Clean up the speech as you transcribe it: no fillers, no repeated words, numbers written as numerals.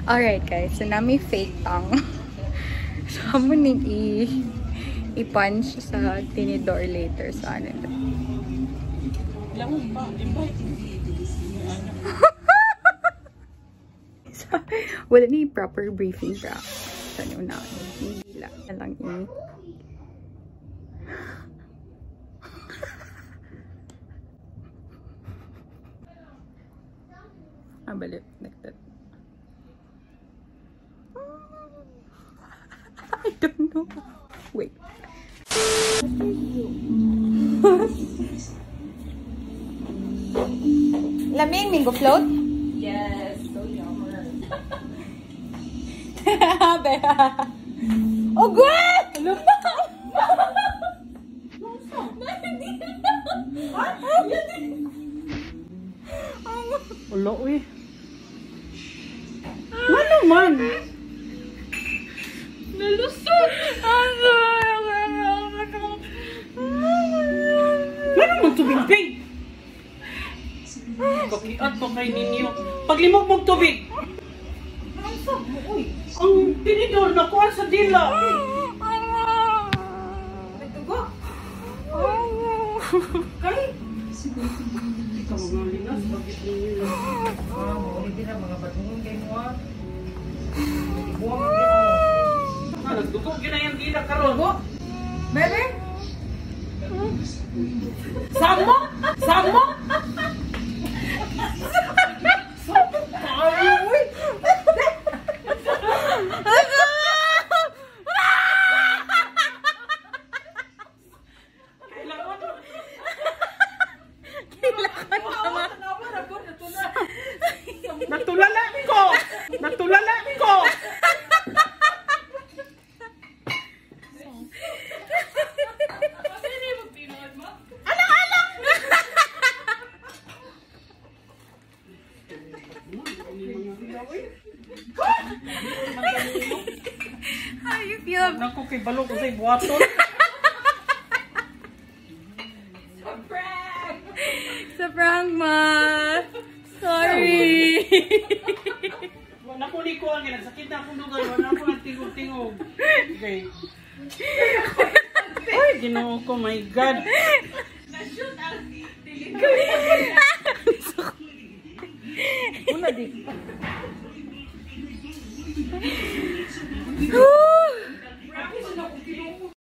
Alright guys, so nami fake tongue. So amo ning i-punch sa tinidor later sa ano. So, wala ni proper briefing ra. So ano na, hindi lang lang i balik like that. I don't know. Wait. Laming mango float? Yes, so yummer. Oh, good! Ano ba? Wala, uy. Ano man? Nalusot! Ano man tubig, babe? Kakiat ko kay ninyo. Paglimok mong tubig! Ang tinidor na kuha sa dila! Nagdugo? Kay? Ikaw mga linas, bakit ninyo? Ulitin na mga batungon kayo mo ah. Nagdugo yun na yung dila karon. Bebe? Samo? Samo? Samo tayo, uy! Natulala ko! Natulala ko! How you feel? Naku, kay balok ko sa'y buhaton. Sa prank, ma! Sorry! Wala ko ni ko ang nagsakit na akong lugar. Wala ko nang tingog-tingog. Okay. Ay, Ginoo ko, my God. Una di.